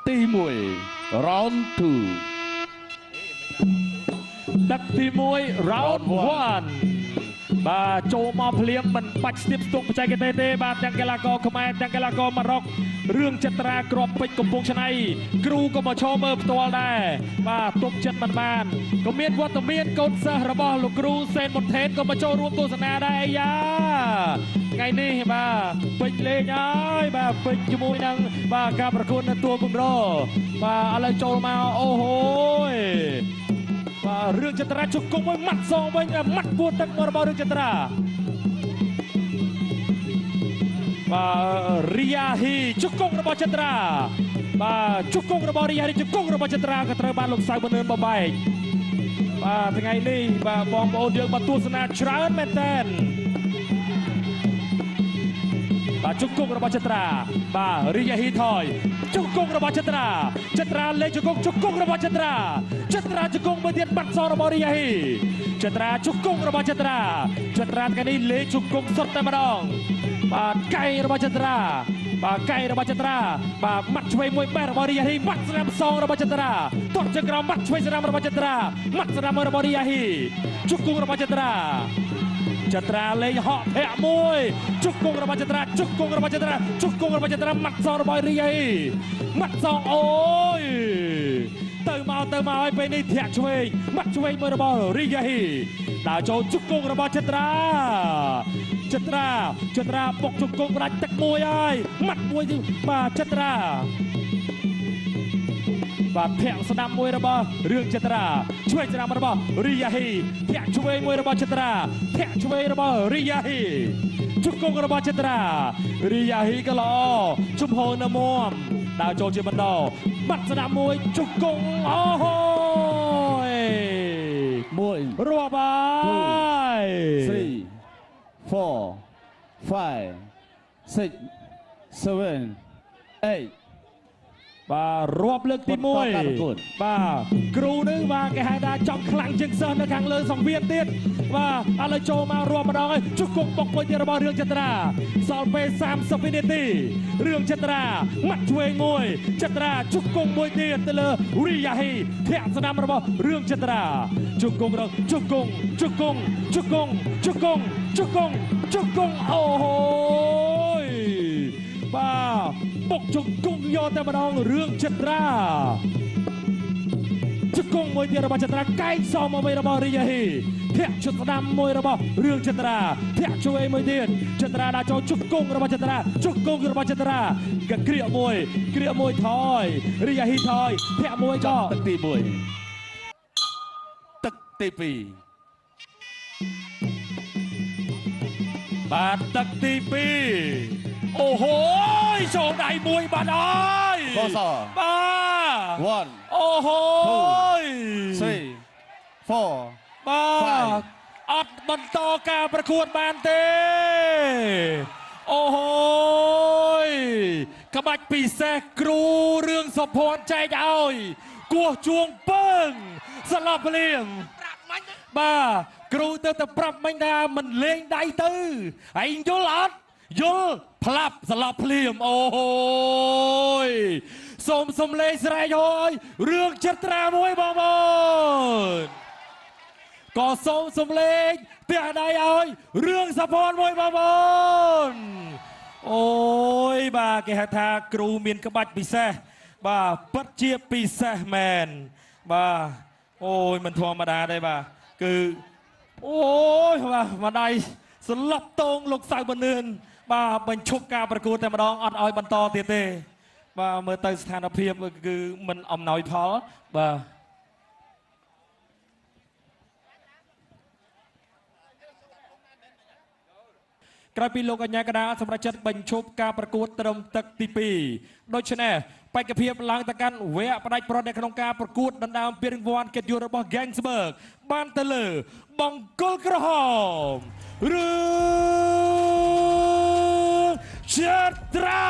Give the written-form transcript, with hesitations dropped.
ទី1 round 2 ទឹកទី1 round 1បាទចូលមកភ្លាមមិនបាច់ស្ទាបស្ទង់បច្ចេកទេសទេបាទទាំងកីឡាករខ្មែរទាំងកីឡាករម៉ារ៉ុករឿងចិត្រាក្របពេជ្រកំពង់ឆ្នៃគ្រូក៏មកឈរមើលផ្ទាល់ដែរបាទទប់ចិត្តមិនបានក៏មានវត្តមានកូនសិស្សរបស់លោកគ្រូសេនមុនថេនក៏មកចូលរួមទស្សនាដែរអាយ៉ាថ្ងៃនេះបាទពេញលេងហើយបាទពេញជាមួយនឹងបាទការប្រកួតនៅទួលពង្របាទឥឡូវចូលមកអូហូយបាទរឿងចិត្រាជង្គង់មួយម៉ាត់សងវិញម៉ាត់ពួតទឹកមករបស់រឿងចិត្រាបាទរីយ៉ាហ៊ីជង្គង់របស់ចិត្រាបាទជង្គង់របស់រីយ៉ាហ៊ីជង្គង់របស់ចិត្រាក៏ត្រូវបានលោកសៅបនឿនបំបែកបាទថ្ងៃនេះបាទបងប្អូនយើងមកទស្សនាច្រើនមែនតើបាទជង្គង់របស់ចិត្រាបាទរីយ៉ាហ៊ីថយជង្គង់របស់ចិត្រាចិត្រាលេងជង្គង់ជង្គង់របស់ចិត្រាចិត្រាជង្គង់មួយទៀតបាត់សរបស់រីយ៉ាហ៊ីចិត្រាជង្គង់របស់ចិត្រាចិត្រាថ្ងៃនេះលេងជង្គង់សុទ្ធតែម្ដងបាទកៃរបស់ចិត្រាបាទកៃរបស់ចិត្រាបាទម៉ាត់ឆ្វេងមួយបេះរបស់រីយ៉ាហ៊ីម៉ាត់ស្នាមសងរបស់ចិត្រាទាត់ជើងក្រោមម៉ាត់ឆ្វេងស្នាមរបស់ចិត្រាម៉ាត់ស្នាមរបស់រីយ៉ាហ៊ីជង្គង់របស់ចិត្រាចិត្រាលេងហក់ធាក់មួយជង្គង់របស់ចិត្រាជង្គង់របស់ចិត្រាជង្គង់របស់ចិត្រាម៉ាត់សងរបស់រីយ៉ាហ៊ីម៉ាត់សងអូយទៅមកទៅមកហើយពេលនេះធាក់ឆ្វេងម៉ាត់ឆ្វេងមួយរបស់រីយ៉ាហ៊ីដើរចូលជង្គង់របស់ចិត្រាចិត្រាចិត្រាបុកជង្គង់ផ្ដាច់ទឹកមួយហើយម៉ាត់មួយបាទចិត្រាបាទធាក់ស្ដាំមួយរបស់រឿងចិត្រាឆ្វេងស្ដាំរបស់រីយ៉ាហ៊ីធាក់ឆ្វេងមួយរបស់ចិត្រាធាក់ឆ្វេងរបស់រីយ៉ាហ៊ីជង្គង់របស់ចិត្រារីយ៉ាហ៊ីក៏ល្អជំហរនៅមុំដើរចូលជាបណ្ដោបាត់ស្ដាំមួយជង្គង់អូហូយមួយរាប់ហើយ 3 4 5 6 7 8 បាទរាប់លើកទី1បាទគ្រូនឹងបាទគេហៅថាចង់ខ្លាំងជាងសិស្សនៅខាងលើសង្វៀនទៀតបាទឥឡូវចូលមករាប់ម្ដងហើយជង្គង់បុកមួយទៀតរបស់រឿងចិត្រាសល់ពេល30វិនាទីរឿងចិត្រាម៉ាត់ឆ្វេងមួយចិត្រាជង្គង់មួយទៀតទៅលើរីយ៉ាហ៊ីធាក់ស្ដាំរបស់រឿងចិត្រាជង្គង់រងជង្គង់ជង្គង់ជង្គង់ជង្គង់ជង្គង់ជង្គង់អូហូយបាទបុកជង្គង់យកតែម្ដងរឿងចិត្រាជង្គង់មួយទៀតរបស់ចិត្រាកែងសងមកវិញរបស់រីយ៉ាហ៊ីធាក់ជុតស្ដាំមួយរបស់រឿងចិត្រាធាក់ជួយមួយទៀតចិត្រាដាក់ចូលជង្គង់របស់ចិត្រាជង្គង់របស់ចិត្រាក៏ក្រៀកមួយក្រៀកមួយថយរីយ៉ាហ៊ីថយធាក់មួយក៏ទឹកទី1ទឹកទី2បាទទឹកទី2អូហូយចូលដៃមួយបាត់ហើយបាទ 1 អូហូយ 3 4 បាទអត់បន្តការប្រកួតបានទេអូហូយក្បាច់ពិសេសគ្រូរឿងសុភ័ណ្ឌចែកឲ្យគោះជួងពើងសន្លប់ភ្លាមបាទគ្រូទៅតែប្រាប់មិញថាមិនលេងដៃទៅឯងយល់អត់យល់ផ្លាប់សន្លប់ភ្លាមអូយសូមសំលេងស្រែកហើយរឿងចិត្រាមួយបងប្អូនក៏សូមសំលេងទះដៃឲ្យរឿងសុភ័ណ្ឌមួយបងប្អូនអូយបាទគេហៅថាគ្រូមានក្បាច់ពិសេសបាទពិតជាពិសេសមែនបាទអូយមិនធម្មតាទេបាទគឺអូយបាទម្ដាយសន្លប់តងលោកសៅបនឿនបាទបញ្ឈប់ការប្រកួតតែម្ដងអត់ឲ្យបន្តទៀតទេបាទមើលទៅស្ថានភាពគឺមិនអំណោយផលបាទក្រោយពីលោកអញ្ញាកដាសម្រាប់ចិត្តបញ្ឈប់ការប្រកួតត្រឹមទឹកទី2ដូច្នេះបេក្ខភាពឡើងទៅកាន់វគ្គផ្ដាច់ព្រ័ត្រនៅក្នុងការប្រកួតដណ្ដើមពានរង្វាន់កិត្តិយសរបស់ Ganzberg បានទៅលើបង្គោលក្រហមរឿងចិត្រា